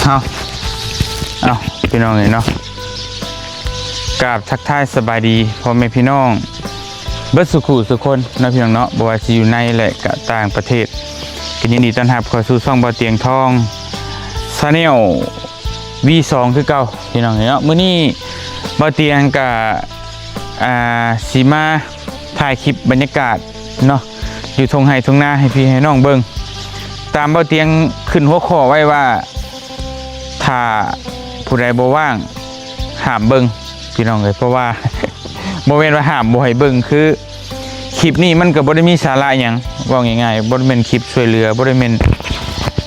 ເອົາ ເອົາ ພີ່ນ້ອງເອີຍເນາະ ກາບທັກທາຍສະບາຍດີພໍ່ແມ່ພີ່ນ້ອງເບິດສູ່ຄູ່ສູ່ຄົນເນາະ ພີ່ນ້ອງເນາະ ບໍ່ວ່າຊິຢູ່ໃນ ແລະ ກະຕ່າງປະເທດ ກໍຍິນດີຕ້ອນຮັບເຂົ້າສູ່ຊ່ອງບ່າວຕຽງທອງ Channel ວີສອງ ຄືເກົ່າ ພີ່ນ້ອງເອີຍເນາະ. ມື້ນີ້ບ່າວຕຽງກະ ອ່າ ຊິມາຖ່າຍຄລິບບັນຍາກາດເນາະ ຢູ່ທົ່ງໄຮ່ທົ່ງນາໃຫ້ພີ່ໃຫ້ນ້ອງເບິ່ງ ຕາມບ່າວຕຽງຂຶ້ນຫົວຂໍ້ໄວ້ວ່າ ຖ້າຜູ້ໃດບໍ່ວ່າງ ຫ້າມເບິ່ງ ພີ່ນ້ອງເອີຍ ເພາະວ່າ ບໍ່ແມ່ນວ່າຫ້າມບໍ່ໃຫ້ເບິ່ງ ຄື ຄລິບນີ້ມັນກໍບໍ່ໄດ້ມີສາລະຫຍັງ ເວົ້າງ່າຍໆ ບໍ່ໄດ້ແມ່ນຄລິບຊ່ວຍເຫຼືອ ບໍ່ໄດ້ແມ່ນ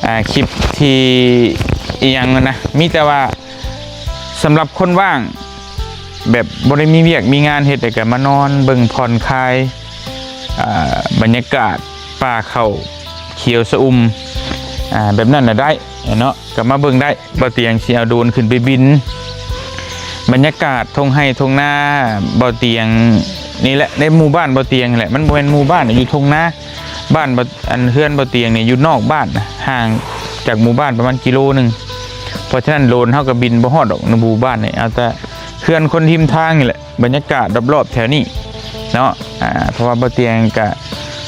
ອ່າ ຄລິບທີ່ອີ່ຫຍັງນະ ມີແຕ່ວ່າສຳລັບຄົນວ່າງ ແບບບໍ່ໄດ້ມີວຽກມີງານເຮັດ ແລ້ວກໍມານອນເບິ່ງຜ່ອນຄາຍ ອ່າ ບັນຍາກາດປ່າເຂົ້າຂຽວຊະອຸ່ມ ອ່າ ແບບນັ້ນນະໄດ້ເນາະ ກໍມາເບິ່ງໄດ້. ບ່າວຕຽງຊິເອົາໂດຣນຂຶ້ນໄປບິນ ບັນຍາກາດທົ່ງໄຮ່ທົ່ງນາບ່າວຕຽງນີ້ແຫຼະ ໃນໝູ່ບ້ານບ່າວຕຽງນີ້ແຫຼະ ມັນບໍ່ແມ່ນໝູ່ບ້ານ ຢູ່ທົ່ງນາ ບ້ານບ່າວ ອັນເຮືອນບ່າວຕຽງນີ້ຢູ່ນອກບ້ານນະ ຫ່າງຈາກໝູ່ບ້ານປະມານກິໂລໜຶ່ງ ເພາະສະນັ້ນໂດຣນເຮົາກໍບິນບໍ່ຮອດດອກໃນໝູ່ບ້ານນີ້ ເອົາແຕ່ເຮືອນຄົນຮິມທາງນີ້ແຫຼະ ບັນຍາກາດຮອບໆແຖວນີ້ເນາະ ອ່າ ເພາະວ່າບ່າວຕຽງກະ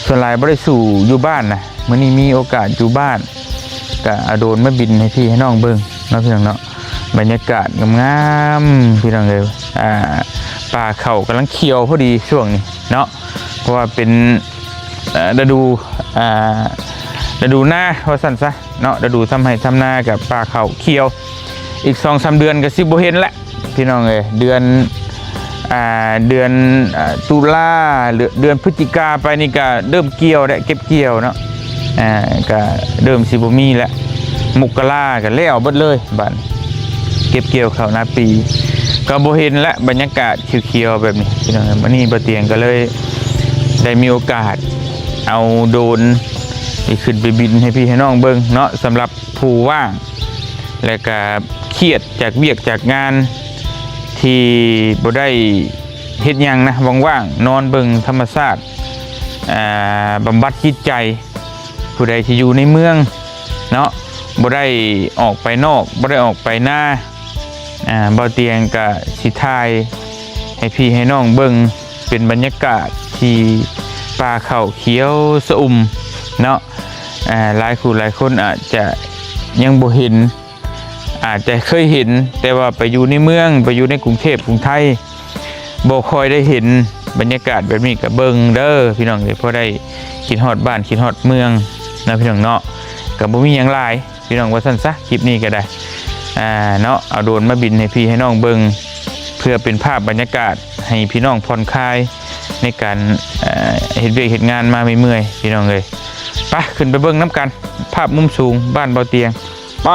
ສ່ວນຫຼາຍບໍ່ໄດ້ສູ່ຢູ່ບ້ານນະ ມື້ນີ້ມີໂອກາດຢູ່ບ້ານ ກະເອົາໂດຣນມາບິນໃຫ້ພີ່ໃຫ້ນ້ອງເບິ່ງເນາະ ພີ່ນ້ອງເນາະ ບັນຍາກາດງາມໆ ພີ່ນ້ອງເອີຍ ອ່າ ປ່າເຂົ້າກຳລັງຂຽວພໍດີຊ່ວງນີ້ເນາະ ເພາະວ່າເປັນ ເອີ ລະດູ ອ່າ ລະດູນາວ່າຊັ້ນຊະເນາະ ລະດູທຳໄຮ່ທຳນາ ກະປ່າເຂົ້າຂຽວ ອີກສອງສາມເດືອນກໍຊິບໍ່ເຫັນແລ້ວ ພີ່ນ້ອງເອີຍ ເດືອນ ອ່າ ເດືອນ ອ່າ ຕຸລາ ເດືອນ ເດືອນພຶດຈິກາໄປນີ້ກໍເລີ່ມກ່ຽວແລ້ວ ເກັບກ່ຽວເນາະ ອ່າ ກໍເລີ່ມຊິບໍ່ມີແລ້ວ ມົກກະລາກໍແລ້ວເບິດເລີຍບາດ ເກັບກ່ຽວເຂົ້ານາປີ ກໍບໍ່ເຫັນແລ້ວ ບັນຍາກາດຂຽວໆແບບນີ້ ພີ່ນ້ອງເອີຍ ມື້ນີ້ບ່າວຕຽງກໍເລີຍໄດ້ມີໂອກາດເອົາໂດຣນນີ້ຂຶ້ນໄປບິນໃຫ້ພີ່ໃຫ້ນ້ອງເບິ່ງເນາະ ສຳລັບຜູ້ວ່າງ ແລະກະຄຽດຈາກວຽກຈາກງານ ທີ່ບໍ່ໄດ້ເຮັດຫຍັງນະ ວ່າງໆ ນອນເບິ່ງທຳມະຊາດ ອ່າ ບຳບັດຈິດໃຈ. ຜູ້ໃດທີ່ຢູ່ໃນເມືອງເນາະ ບໍ່ໄດ້ອອກໄປນອກ ບໍ່ໄດ້ອອກໄປນາ ອ່າ ບ່າວຕຽງກະຊິຖ່າຍໃຫ້ພີ່ໃຫ້ນ້ອງເບິ່ງ ເປັນບັນຍາກາດທີ່ປ່າເຂົ້າຂຽວຊະອຸ່ມເນາະ ອ່າ ຫຼາຍຄູ່ຫຼາຍຄົນອາດຈະຍັງບໍ່ເຫັນ ອາດຈະເຄີຍເຫັນ ແຕ່ວ່າໄປຢູ່ໃນເມືອງ ໄປຢູ່ໃນກຸງເທບກຸງໄທ ບໍ່ຄ່ອຍໄດ້ເຫັນບັນຍາກາດແບບນີ້ ກໍເບິ່ງເດີພີ່ນ້ອງເອີຍ ພໍໄດ້ຄິດຮອດບ້ານຄິດຮອດເມືອງເນາະ ພີ່ນ້ອງເນາະ ກໍບໍ່ມີຫຍັງຫຼາຍ ພີ່ນ້ອງ ວ່າຊັ້ນຊະ ຄລິບນີ້ກໍໄດ້ ອ່າ ເນາະ ເອົາໂດຣນມາບິນໃຫ້ພີ່ໃຫ້ນ້ອງເບິ່ງ ເພື່ອເປັນພາບບັນຍາກາດໃຫ້ພີ່ນ້ອງຜ່ອນຄາຍໃນການ ເອີ ເຮັດວຽກເຮັດງານມາເມື່ອຍໆ ພີ່ນ້ອງເອີຍ ໄປ ຂຶ້ນໄປເບິ່ງນຳກັນ ພາບມຸມສູງບ້ານບ່າວຕຽງ ໄປ.